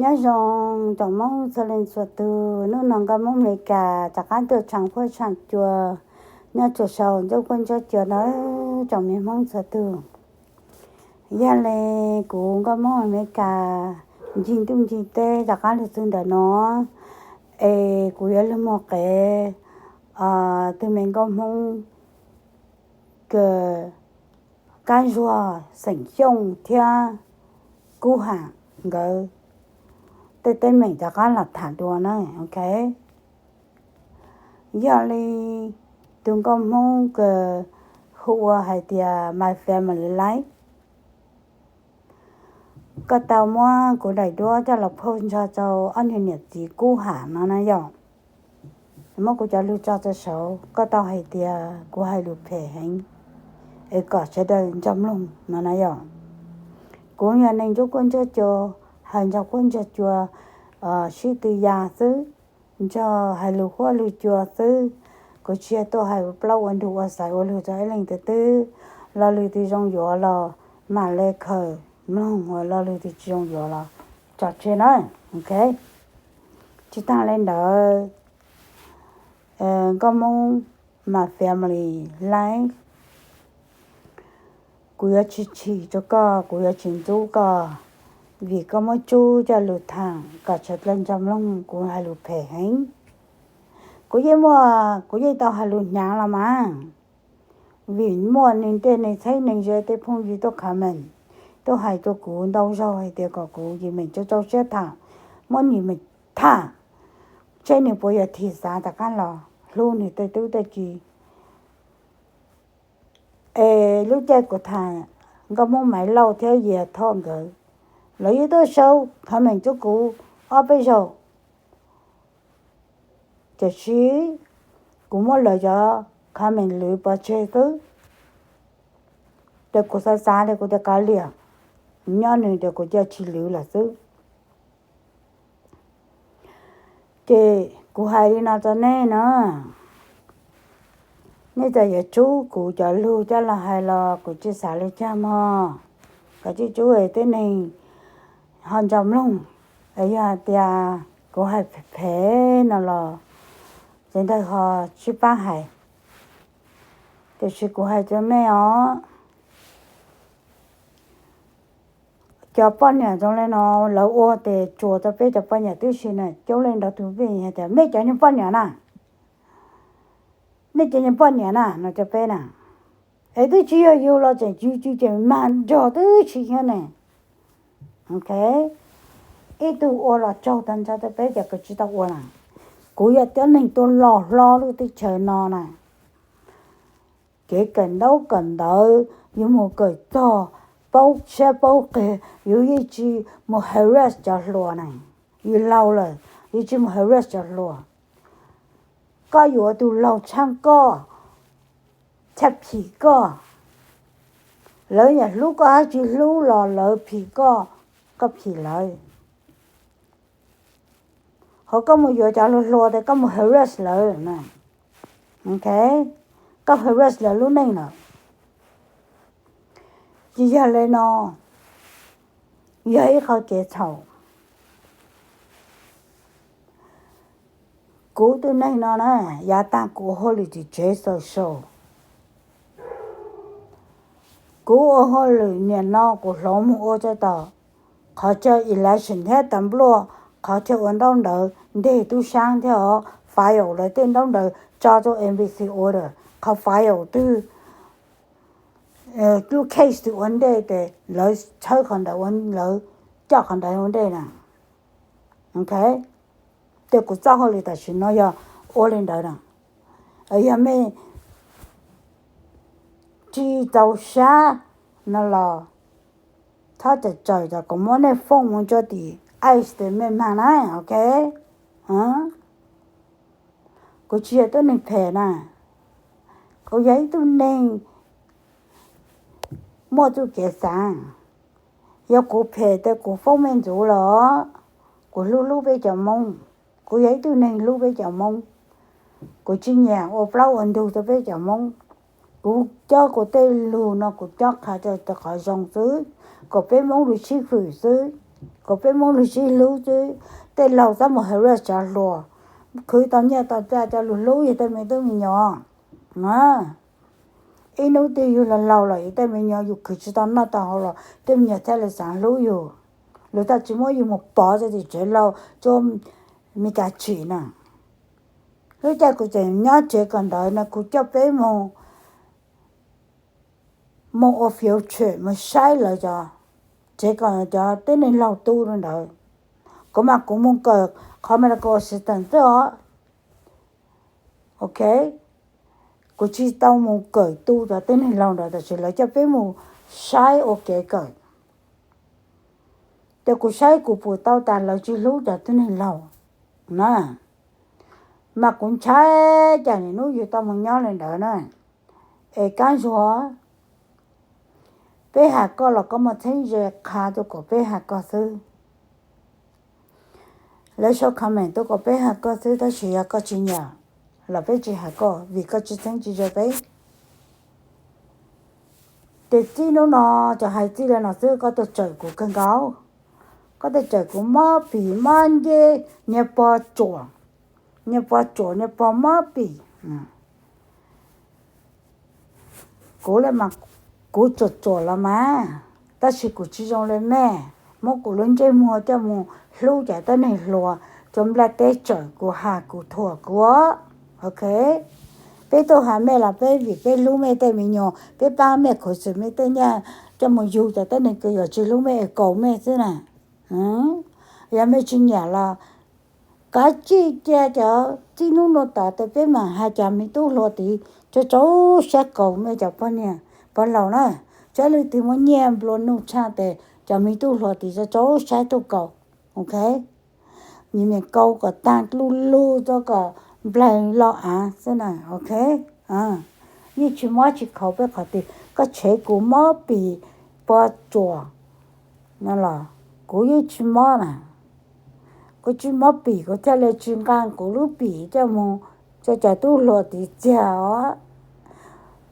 Nyob zoo tsoom Hmoob txhua leej txhua tug, hnub no nkauj Hmoob Amelikas rov qab tuaj tshee huab tshee cua nyob tsuas sau ntsuab kuab ntsuab cua nawb tsoom me Hmoob txhua tug. Yog li kuv nkauj Hmoob Amelikas ncig ntuj ncig teb rov qab lug txug ntawm no, es kuv yuav lug muag qev tug me nkauj Hmoob kws Kab Zuag, Xeem Xyooj thiab Kub Ham nkawd tej teeb meem rov qab los tham dua na, ok. Yog li tug nkauj Hmoob kws hu ua hais tias My Family Life, koj tau muab kuv daim duab coj los post nrog rau ob niag niam txiv Kub Ham no na yom. Muab kuv cov lug tso rau saud, koj tau hais tias kuv hais lus phem heev, es kom sawv daws nco mloog no na yom. Kuv yog neeg ntsuab kuab ntsuab cua, hais ntsuab kuab ntsuab cua sib tw ya xwb, nrog hais lus huab lus cua xwb. Kuv tsis yog tuaj hais ua plaub ua ntug ua xaiv ua lug rau ib leej twg twb. Lo lus twg zoo yuav los mam le khaws mloog, lo lus twg tsis zoo yuav los tso tseg na, ok. Tsis taag le ntawd, nkauj Hmoob My Family Life, kuv yuav tsis chim rau koj, kuv yuav tsis ntxub koj, vim koj muab tsub coj lug tham kom sawv dlawg nco mloog kuv hais lus phem heev. Kuv yeej muaj, kuv yeej tau hais lus hnyav los mas, vim muaj neeg tej neeg txheeb neeg ze tej phooj ywg tuaj comment, tuaj hais rau kuv ntau zaug hais tias kom kuv yim meem tsau tsau siab tham, muab nws meem tham, seb nws puas yog thim xav rov qab los hlub nws tej tub tej ki. Es lub caij kuv tham nkauj Hmoob Maiv Lauj thiab Yias Thoj nkawd, lawv yeej tuaj sau comment rau kuv ob peb zaug, tiam sis kuv muab lawv cov comment lwv pov tseg xwb. Ces kuv xav xav li kuv tias kav liam, nyob nws ces kuv cia tsis lwv lawm xwb. Ces kuv hais li no rau nej na, nej txawm yuav tsub kuv cov lug coj los hais los kuv tsis xav li cas mog. Koj tsub tsub tib neeg ho nco mloog, yog hais tias kuv hais phem phem no los ces ntawd ho tsis pab hais. Tiam sis kuv hais rau nej os, cov poj niam zoo li no, lawv ua tes tsuas rau peb cov poj niam tib si na, coob leej ntau tus vij hais tias mej cov niag poj niam na, mej cov niag poj niam na no rau peb na. Es twb tsis yog yug los tseem tsw tsw ces mag nrog tib si thiab ne. Ok, ib tug ua los tsaug tag nrho rau peb cov kws tsis tau ua na. Kuv yog tib neeg tuaj los hlob lub teb chaws no na, kev kawm ntaub kawm ntawv, yus mus kawm txog paub siab paub qig, yus yeej tsis mus harass cov hluas na. Yus laus lawm yus tsis mus harass cov hluas. Koj yuav tus laug tshaaj koj, txhaj phim koj. Lawv yam hlub koj hab tsis hlub los lawv phim koj, koj phim lawv. Ho koj mus yuav cov hluas hluas tes koj mus harass lawv, ok, koj harass lawv lub neej lawm. Ces yog li no, yog ib qho kev txhaum. Kuv tus neeg no na, yav tag kuv ua hauj lwm tim tsev xaus xaus. Kuv ua hauj lwm niam no kuv hloov mus ua tau qhov chaw election thiab tas npluaj, qhov chaw ua ntaub ntawv nteg tub saab thiab os, file lawv tej ntaub ntawv tso rau NBC order, qhov file twg, lub case twg ua ntej tes lawv tshawb qhov ntawd, lawv coj qhov ntawd ua ntej na. Ok, ces kuv txoj hauj lwm tam sim no yog ua li ntawd na. Yog mej tsis txaus sab no los txhob txawm txawm kom kuv muab nej foob mus rau tim ICE tes mej mag na, ok. Kuv tsis yog tug neeg phem na, kuv yog ib tug neeg muaj txuj kev xaav. Yog kuv phem tes kuv foob mej ntxuv los kuv hlub hlub peb cov Moob. Kuv yog ib tug neeg hlub peb cov Moob. Kuv tsis nyiam ua plaub ua ntug rau peb cov Moob. Kuv cob kuv tej lug no kuv cob qha rau qhov zoo xwb, kom peb Moob lug sib fwm xwb. kom peb Hmoob lug sib hlub xwb. Tej laug tab mus harass cov hluas, khwv tau nyiaj tau txiaj coj lug hlub yug tej me tub me nyuam na. Ib hnub twg yug laug laug lawm, yug tej me nyuam yug khwv tsis tau noj tau haus los tej me nyuam thiaj li xaav hlub yug. Lawv thiaj tsis muab yug mus pov rua tim tsev laug rua Meskas tsim na. Lub caij kuv tseem nyob tsev kawm ntawv no kuv coj peb mus, mus ua field trip mus saib lawv cov, tsev kawm, cov tib neeg laug tu rau ntawd. Kuv mas kuv mus kawm qhov medical assistant xwb os. Ok, kuv tsis tau mus kawm tu cov tib neeg laug ntawd, tab sis lawv coj peb mus saib ua kev kawm. Ces kuv saib kuv pum tau tas lawv tsis hlub cov tib neeg laug na. Mas kuv ntshai cas nim hnub yug tau mus nyob li ntawd na. Es Kab Zuag, peb has koj los koj muaj txheeb ze qha tuaj kom peb has koj xwb. Lawv sau comment tuaj kom peb has koj xwb, tab sis yog koj tsis nyiam los peb tsis has koj vim koj tsis txheeb tsis ze peb. Ces txij hnub no, cov hais txij li no xwb koj tuaj tsawm kuv kawg nkaus. Koj tuaj tsawm kuv mob pim mob nceb, niag pog tsuam, niag pog tsuam, niag pog mob pim. Kuv le mas, kuv tsuam tsuam los mas, tab sis kuv tsis zoo li mej. Muab kuv lub ntsej muag coj mus hlub cov tib neeg hluas rua nplaj teb tsawm kuv, has kuv, thuam kuv. Ok, peb tuaj has mej los peb vim peb hlub mej tej me nyuam, peb pab mej khuv xim mej tej nyiaj coj mus yug cov tib neeg kws yuav tsis hlub mej es kaus mej xwb na. Yog mej tsis nyiam los kav tsij cia cov txij hnub no tod tes peb mam has cov me tub hluas tid rau rau siab kaus mej cov pog niam pog laus na. Saib leej twg muaj nyiaj nplua nuj tshaj tes cov me tub hluas tid rau rau siab tuaj kaus. Ok, nyias mem kaus kom tag lug lug rau kom nplaig loj av xwb na. Ok, yeej tsis mob tsis khaus peb qhov twg. Koj tshev kuv mob pim pog tsuam no los kuv yeej tsis mob na. Kuv tsis mob pim kuv thiaj li tsis nqa kuv lub pim coj mus rau cov tub hluas tid txiag os.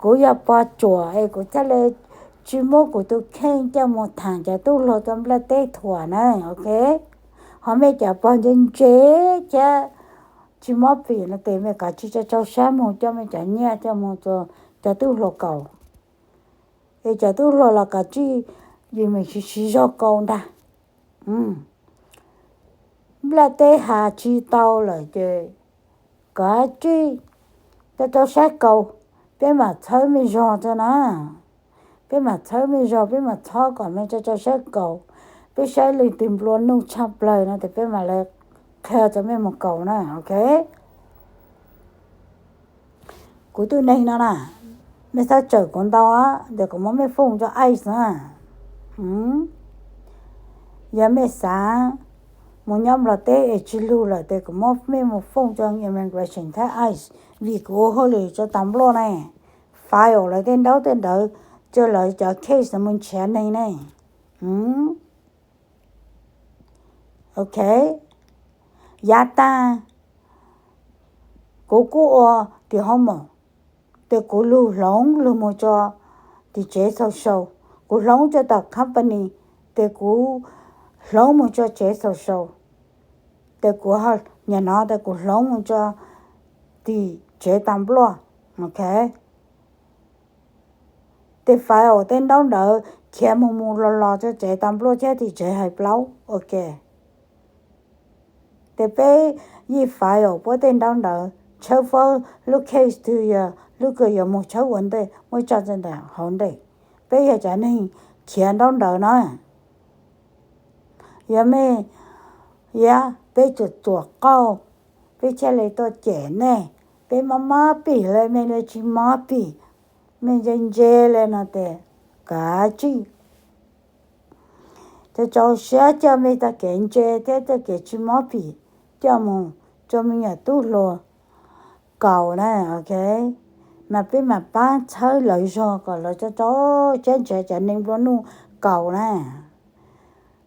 Kuv yog pog tsuam es kuv thiaj li tsis muab kuv tus kheej coj mus thaam cov tub hluas rau nplaj teb thuam na. Ok, ho mej cov pog ntse ntse thiab tsis mob pim no tes mej kav tsij rau rau siab moog coj mej cov nyiaj coj mus rau cov tub hluas kaus. Es cov tub hluas los kav tsij, yus mem siv siv zog kaus ntag. Nplaj teb has tsis tau lawm ces kav tsij rau rau siab kaus, peb mam txhawb mej zog tso na. Peb mam txhawb mej zog, peb mam txhob kom mej rau rau siab kaus. Peb saib leej twg nplua nuj tshaj plawg no tes peb mam li qhia rau mej mus kaus na. Ok, kuv tug neeg no na, mej txhob tsawm kuv ntau tes kuv muab mej fooj rau ice na. Yog mej xav mus nyob Nplog teb es tsis lug lawm tes kuv muab mej mus fooj rau immigration thiab ice, vim kuv ua hauj lwm rau tas nplua ne, file lawv tej ntaub tej ntawv, rau lawv cov case mus nrhiav neeg ne. Ok, yav tag kuv kuj ua tim homework, tes kuv lug hloov lug mus rau tim tsev social, kuv hloov rau tom company, tes kuv hloov mus rau tsev social, tes kuv, nyam no tes kuv hloov mus rau tim tsev tas nplua. Ok, tes file tej ntaub ntawv khiav mus mus los los rau tsev tas nplua thiab tim tsev hais plaub. Ok, tes peb yeej file puab tej ntaub ntawv tshawb fawb lub case twg yog lub kws yuav mus tshawb ua ntej muab tso rau ntawm hauv ntej. Peb yog cov neeg khiav ntaub ntawv na. Yog mej, yog peb tsuam tsuam qauj, peb thiaj li tuaj cem nej. Peb mob mob pim li mej li tsis mob pim, mej ntse ntse li no tes kav tsij rau rau siab coj mej txoj kev ntse thiab txoj kev tsis mob pim coj mus rau me nyuam tub hluas kaus na. Ok, mas peb mam pab txhawb lawv zog kom lawv rau rau siab nrhiav cov neeg nplua nuj kaus na.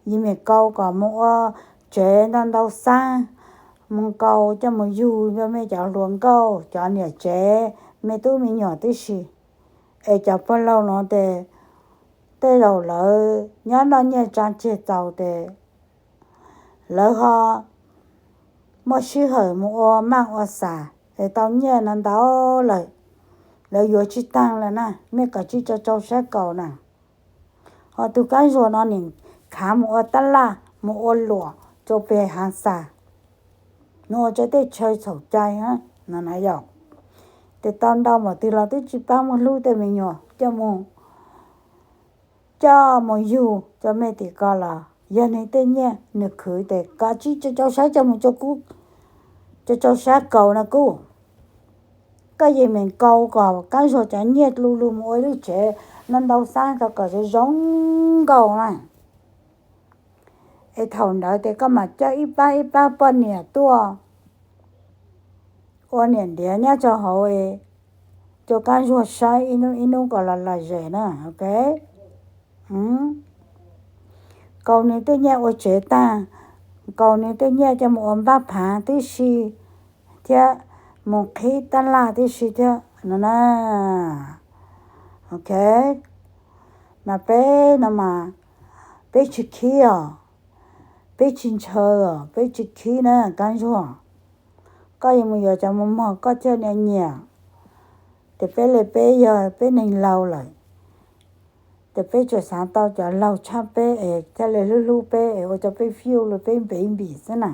Yim mem kaus kom mus ua tsev ntau ntau xab, mus kaus coj mus yug rau mej cov hluas nkauj, cov niam tsev, mej tub me nyuam tib si. Es cov pog laug no tes tej zaum lawv nyob noj nyiaj tsa tseg txaus tes lawv ho muaj sij hawm mus ua maj ua xas es tau nyiaj no ntau lawm, lawv yuav tsis taag lawm na, mej kom tsib rau rau sab kaus na. Ho tug Kab Zuag no nim khaav mus ua tab laj, mus ua luam rua peg haav xas, mus ua rua tej chaw txhaum cai no na yog. Tes tau ntau npaum twg los twb tsis paab muaj hlub tej me nyuam coj mus, coj mus yug rua mej tim ko los yog nwg tej nyiaj nwg khwv tes kom tsib rau rau sab coj mus rua kub, rau rau sab kaus no kub. Koj yeej meem kaus kom Kab Zuag cov nyiaj lu lug mus ua lub tsev no ntau xab rua kom zoo zoo nkaus na. Es thaum ntawd tes koj mam coj ib pab ib pab poj niam tuaj ua niam ntiav nyob rau hauv, rua Kab Zuag saib ib hnub ib hnub kom los lom zem na, ok. Kaus nwg tej nyiaj ua tsev taag, kaus nwg tej nyiaj coj mus ua npab phaav tib si thiab, mus qhib tab laj tib si thiab no na. Ok, mas peb no mas peb tsis khib os, peb tsis ntshaw os, peb tsis khib na Kab Zuag. Koj yuav mus yuav cov muaj mog koj thiaj nyiam. Tes peb le peb yog peb neeg laug lawm, tes peb tsuas xaav tau cov laug tshaj peb es thiaj li hlub hlub peb es ua rua peb fiuj lug peb npev npim xwb na.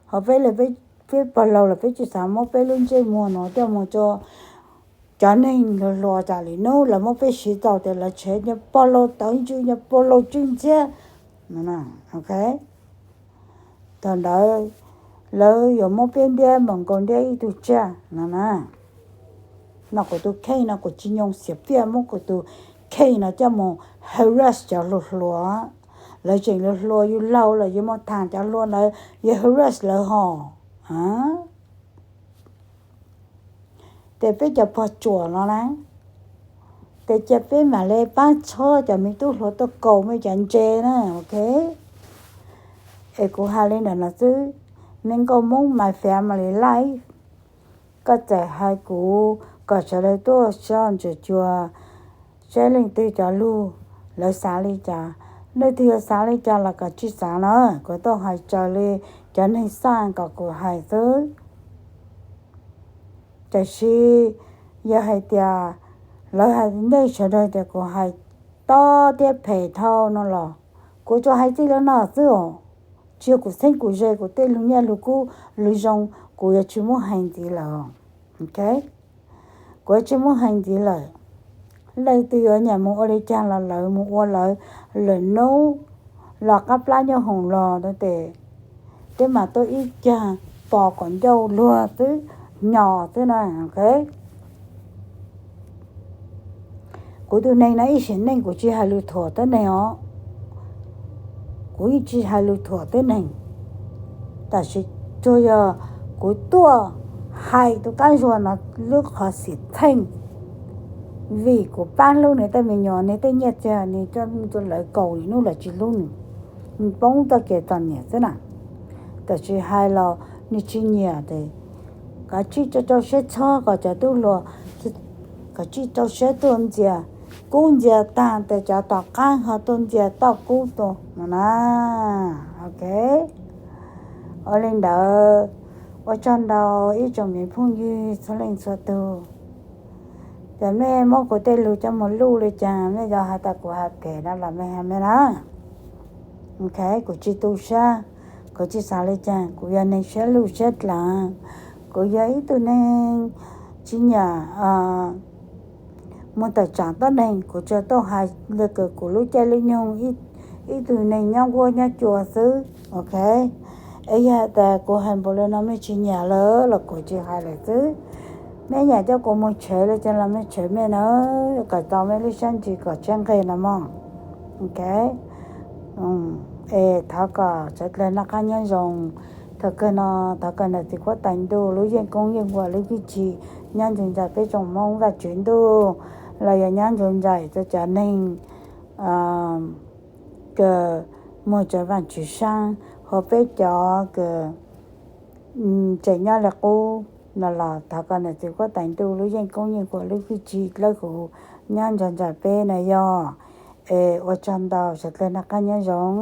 Ho peb le peb pog laug lawm peb tsis xaav muab peb lub ntsej muag no coj mus rua cov neeg hluas hluas tsam lwm nub lawv muab peb siv tau tes lawv tshev nyuag pog laug tawv ntswg nyuag pog laug tswj ntxhiab. Ok, thaum ntawd lawv yuav muab peb ntiab npaum nkaus ntiab ib tug tsiaj no na. No kuv tus kheej no kuv tsis nyoo xiam piaj muab kuv tus kheej no coj mus harass cov hluas hluas. Lawv tseem hluas hluas yus laug lawm yuav mus tham cov hluas ntawd yuav harass lawv hos. Tes peb cov pog tsuam no na, tes cia peb mam le paab txhob cov me tub hluas tuaj kaus mej cov ntse na, ok. Es kuv has li ntawm no xwb, me nkauj Moob my family life. Koj txawm hais kuv kom sawv daws tuaj soj ntsuam cuag saib leej twg cov lug, lawv xav li cas. Leej twg yuav xav li cas los kom tsis xav na, kuv tuaj hais raws li cov neeg xaj kom kuv hais xwb. Tab sis yog hais tias lawv hais nej sawv daws tias kuv hais tob thiab phem dhau no los kuv tsuas hais txij li no xwb os. Tsis yog kuv txheeb kuv ze kuv tej lug nyiaj lug kub lug zoo, kuv yuav tsis muab hais ntxiv lawm. Ok, kuv yuav tsis muab hais ntxiv lawm. Leej twg yuav nyiam mus ua li cas los lawv mus ua lawv, lwm nub los qab plab nyob hoom los no tes peb mam tuaj ib cag pos kom ncauj luag xwb, nyos xwb na. Ok, kuv tus neeg no ib sim neej kuv tsis hais lus thuam tuab neeg os. Kuv yeej tsis hais lus thuam tuab neeg, tab sis tsuas yog kuv tuaj hais tus Kab Zuag no lub qhov xim txheej, vim kuv pab hlub nws tej me nyuam, nws tej nyiaj txiag nws coj rau lawv kaus, nws hnub lawv tsis hlub nws, nws poob txoj kev txom nyem xwb na. Tab sis hais los nws tsis nyiam tes koj tsij rau rau siab txhob kom cov tub hluas, koj tsij rau siab tuaj ntxias, kub ntxias tag tes cov tom qab ho tuaj ntxias toj kub tus no na. Ok, ua li ntawd, ua tsaug ntau ib tsoom me phooj ywg txhua leej txhua tug. Ces mej muab kuv tej lus coj mus luj li cas, mej yuav has tas kuv hais phem no los mej hais mej na. Ok, kuv tsis tu siab, kuv tsis xav li cas, kuv yog neeg siab luj siab dlaag, kuv yog ib tug neeg tsis nyiam mus tawm tsaam tuab neeg, kuv tsuas tuaj hais li kws kuv lub caij lub nyoog ib tug neeg nyob nquab nyob cua xwb. Ok, es yog tas kuv hais npaum li no mej tsis nyiam lawm los kuv tsis hais lawm xwb. Mej nyiam coj kuv mus tshev li cas los mej tshev mej na, kom tau mej lub sab ntsis kom tshev nqe no mog. Ok, es thov kom sawv dlawg noj qab nyob zoo. Thaum kawg no thov kom nam txiv huab tais ntuj lub yeej koob yeej npuas lub hwj chim nyob ntsoov ntxais peb tsoom Moob Vajtswv ntuj, los yog nyob ntsoov ntxais rau cov neeg kws muag cov vaaj tswv saab, hos peb cov kws tseem nyob li qub no los thov kom nam txiv huab tais ntuj lub yeej koob yeej npuas lub hwj chim dlawb huv nyob ntsoov ntxais peb na yog. Es ua tsaug ntau, sawv dlawg noj qab nyob zoo.